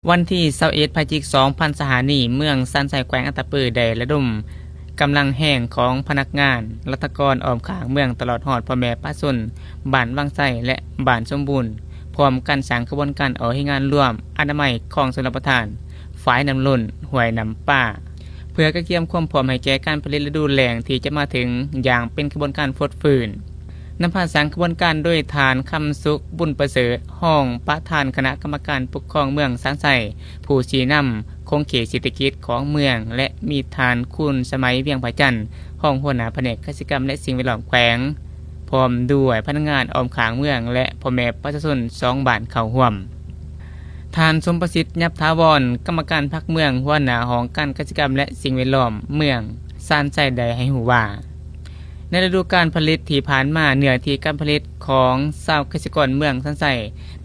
ວັນທີຊາວເອັດ ພະຈິກ ສອງພັນຊາວຫ້ານີ້, ເມືອງຊານໄຊ ແຂວງອັດຕະປື ໄດ້ລະດົມກຳລັງແຮງຂອງພະນັກງານ, ລັດຖະກອນອ້ອມຂ້າງເມືອງ ຕະຫຼອດຮອດພໍ່ແມ່ປະຊາຊົນບ້ານວັງໄຊ ແລະ ບ້ານສົມບູນ ພ້ອມກັນສ້າງຂະບວນການອອກແຮງງານລວມອະນາໄມຄອງຊົນລະປະທານ ຝາຍນ້ຳລົ້ນຫ້ວຍນ້ຳປາ ເພື່ອກະກຽມຄວາມພ້ອມໃຫ້ແກ່ການຜະລິດລະດູແລ້ງທີ່ຈະມາເຖິງຢ່າງເປັນຂະບວນການຟົດຟື້ນ. ນຳພາສ້າງຂະບວນການໂດຍທ່ານ ຄຳສຸກ ບຸນປະເສີດ ຮອງປະທານຄະນະກຳມະການປົກຄອງເມືອງຊານໄຊ, ຜູ້ຊີ້ນຳຂົງເຂດເສດຖະກິດຂອງເມືອງ ແລະ ມີທ່ານ ຄູນສະໄໝ ວຽງພະຈັນ ຮອງຫົວໜ້າພະແນກກະສິກຳ ແລະ ສິ່ງແວດລ້ອມແຂວງ ພ້ອມດ້ວຍພະນັກງານອ້ອມຂ້າງເມືອງ ແລະ ພໍ່ແມ່ປະຊາຊົນສອງບ້ານເຂົ້າຮ່ວມ. ທ່ານ ສົມປະສິດ ຫຍັບຖາວອນ ກຳມະການພັກເມືອງ ຫົວໜ້າຫ້ອງການກະສິກຳ ແລະ ສິ່ງແວດລ້ອມເມືອງຊານໄຊ ໄດ້ໃຫ້ຮູ້ວ່າ ໃນລະດູການຜະລິດທີ່ຜ່ານມາ, ເນື້ອທີ່ການຜະລິດຂອງຊາວກະສິກອນເມືອງຊານໄຊ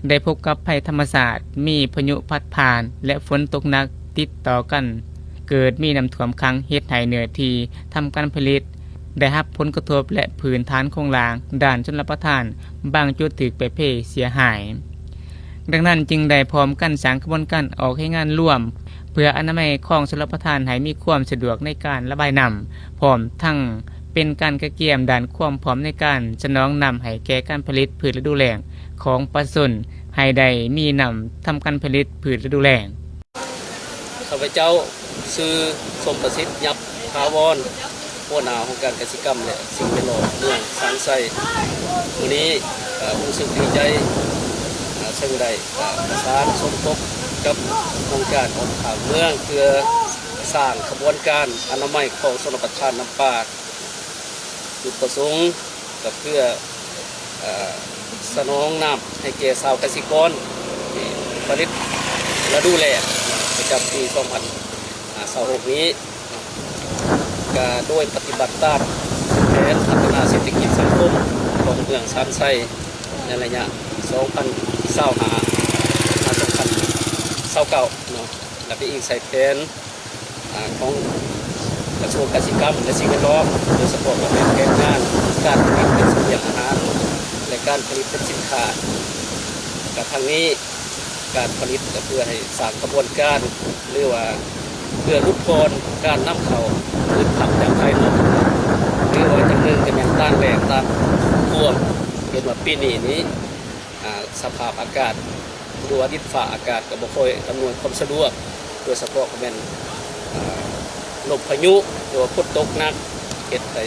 ໄດ້ພົບກັບໄພທຳມະຊາດ, ມີພາຍຸພັດຜ່ານ ແລະ ຝົນຕົກໜັກຕິດຕໍ່ກັນ, ເກີດມີນ້ຳຖ້ວມຂັງ, ເຮັດໃຫ້ເນື້ອທີ່ທຳການຜະລິດໄດ້ຮັບຜົນກະທົບ ແລະ ພື້ນຖານໂຄງລ່າງດ້ານຊົນລະປະທານບາງຈຸດຖືກແປເພເສຍຫາຍ. ດັ່ງນັ້ນຈຶ່ງໄດ້ພ້ອມກັນສ້າງຂະບວນການອອກແຮງງານລວມ ເພື່ອອະນາໄມຄອງຊົນລະປະທານໃຫ້ມີຄວາມສະດວກໃນການລະບາຍນ້ຳ, ພ້ອມທັງເປັນການກະກຽມດ້ານຄວາມພ້ອມໃນການສະໜອງນ້ຳໃຫ້ແກ່ການຜະລິດພືດລະດູແລ້ງຂອງປະຊາຊົນ ໃຫ້ໄດ້ມີນ້ຳທຳການຜະລິດພືດລະດູແລ້ງ. ຂ້າພະເຈົ້າຊື່ ສົມປະສິດ ຫຍັບຖາວອນ ຫົວໜ້າຫ້ອງການກະສິກຳ ແລະ ສິ່ງແວດລ້ອມເມືອງຊານໄຊ. ມື້ນີ້ ເອີ່ ຮູ້ສຶກດີໃຈ ເຊິ່ງໄດ້ ເອີ່ ປະສານສົມທົບກັບຫ້ອງການອ້ອມຂ້າງເມືອງ ເພື່ອສ້າງຂະບວນການອະນາໄມຂອງຊົນລະປະທານນ້ຳປາ. ຈຸດປະສົງກໍເພື່ອ ເອີ່ ສະໜອງນ້ຳໃຫ້ແກ່ຊາວກະສິກອນທີ່ຜະລິດລະດູແລ້ງປະຈຳປີສອງພັນຊາວຫົກນີ້ ກະໂດຍປະຕິບັດຕາມແຜນພັດທະນາເສດຖະກິດສັງຄົມຂອງເມືອງຊານໄຊ ໃນໄລຍະສອງພັນຊາວຫ້າ ຫາ ສອງພັນຊາວເກົ້າເນາະ ແລະ ໄປອີງໃສ່ແຜນ ອາ ຂອງກະຊວງກະສິກຳ ແລະ ສິ່ງແວດລ້ອມ ໂດຍສະເພາະກໍແມ່ນແຜນງານການຜະລິດເປັນສະບຽງອາຫານ ແລະ ການຜະລິດເປັນສິນຄ້າ. ກະທັງນີ້ ການຜະລິດກໍເພື່ອໃຫ້ສ້າງຂະບວນການ ຫຼືວ່າເພື່ອຫຼຸດຜ່ອນການນຳເຂົ້າພືດຜັກຈາກພາຍນອກ ຫຼືວ່າຢ່າງໜຶ່ງກໍແມ່ນຕ້ານແລ້ງ ຕ້ານນ້ຳຖ້ວມ. ເຫັນວ່າປີນີ້ນີ້ ອາ ສະພາບອາກາດ ຫຼືວ່າດິນຟ້າອາກາດກໍບໍ່ຄ່ອຍອຳນວຍຄວາມສະດວກ ໂດຍສະເພາະກໍແມ່ນ ອາ ລົມພາຍຸ ຫຼືວ່າຝົນຕົກໜັກ ເຮັດໃຫ້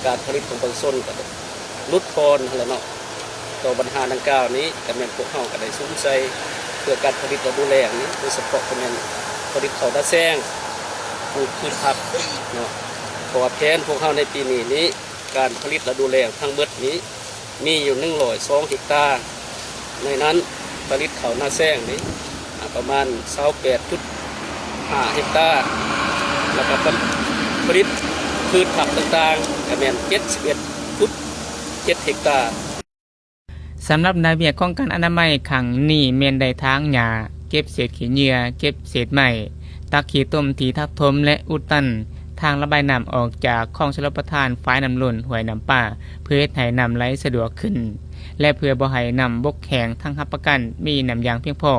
ການຜະລິດຂອງປະຊາຊົນກໍຫຼຸດຜ່ອນຫັ້ນແຫຼະເນາະ. ຕໍ່ບັນຫາດັ່ງກ່າວນີ້ ກໍແມ່ນພວກເຮົາກໍໄດ້ສຸມໃສ່ເພື່ອການຜະລິດລະດູແລ້ງນີ້ ໂດຍສະເພາະກໍແມ່ນຜະລິດເຂົ້ານາແຊງ ປູກພືດຜັກເນາະ. ເພາະວ່າແຜນພວກເຮົາໃນປີນີ້ນີ້ ການຜະລິດລະດູແລ້ງທັງໝົດນີ້ ມີຢູ່ໜຶ່ງຮ້ອຍສອງເຮັກຕາ, ໃນນັ້ນຜະລິດເຂົ້ານາແຊງນີ້ ອາ ປະມານຊາວແປດຈຸດຫ້າເຮັກຕາ ແລ້ວກໍຜະລິດພືດຜັກຕ່າງໆ ກໍແມ່ນເຈັດສິບເອັດຈຸດເຈັດເຮັກຕາ. ສຳລັບໜ້າວຽກຂອງການອະນາໄມຄັ້ງນີ້ແມ່ນໄດ້ຖາງຫຍ້າ, ເກັບເສດຂີ້ເຫຍື້ອ, ເກັບເສດໄມ້, ຕັກຂີ້ຕົມທີ່ທັບຖົມ ແລະ ອຸດຕັນທາງລະບາຍນ້ຳອອກຈາກຄອງຊົນລະປະທານຝາຍນ້ຳລົ້ນຫ້ວຍນ້ຳປາ ເພື່ອເຮັດໃຫ້ນ້ຳໄຫຼສະດວກຂຶ້ນ ແລະ ເພື່ອບໍ່ໃຫ້ນ້ຳບົກແຫ້ງ, ທັງຮັບປະກັນມີນ້ຳຢ່າງພຽງພໍ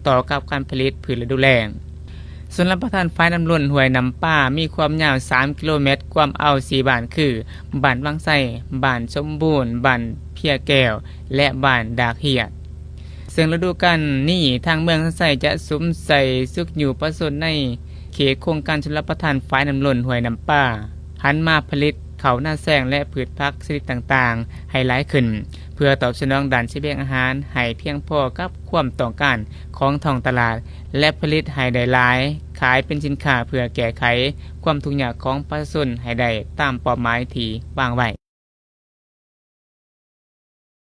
ຕໍ່ກັບການຜະລິດພືດລະດູແລ້ງ. ຊົນລະປະທານຝາຍນ້ຳລົ້ນຫ້ວຍນ້ຳປາ ມີຄວາມຍາວສາມກິໂລແມັດ, ກວມເອົາສີ່ບ້ານຄື ບ້ານວັງໄຊ, ບ້ານສົມບູນ, ບ້ານເພຍແກ້ວ ແລະ ບ້ານດາກຮຽດ. ເຊິ່ງລະດູການນີ້ ທາງເມືອງຊານໄຊຈະສຸມໃສ່ຊຸກຍູ້ປະຊາຊົນໃນເຂດໂຄງການຊົນລະປະທານຝາຍນ້ຳລົ້ນຫ້ວຍນ້ຳປາ ຫັນມາຜະລິດເຂົ້ານາແຊງ ແລະ ພືດຜັກຊະນິດຕ່າງໆໃຫ້ຫຼາຍຂຶ້ນ ເພື່ອຕອບສະໜອງດ້ານສະບຽງອາຫານໃຫ້ພຽງພໍກັບຄວາມຕ້ອງການຂອງທ້ອງຕະຫຼາດ ແລະ ຜະລິດໃຫ້ໄດ້ຫຼາຍ, ຂາຍເປັນສິນຄ້າເພື່ອແກ້ໄຂຄວາມທຸກຍາກຂອງປະຊາຊົນໃຫ້ໄດ້ຕາມເປົ້າໝາຍທີ່ວາງໄວ້.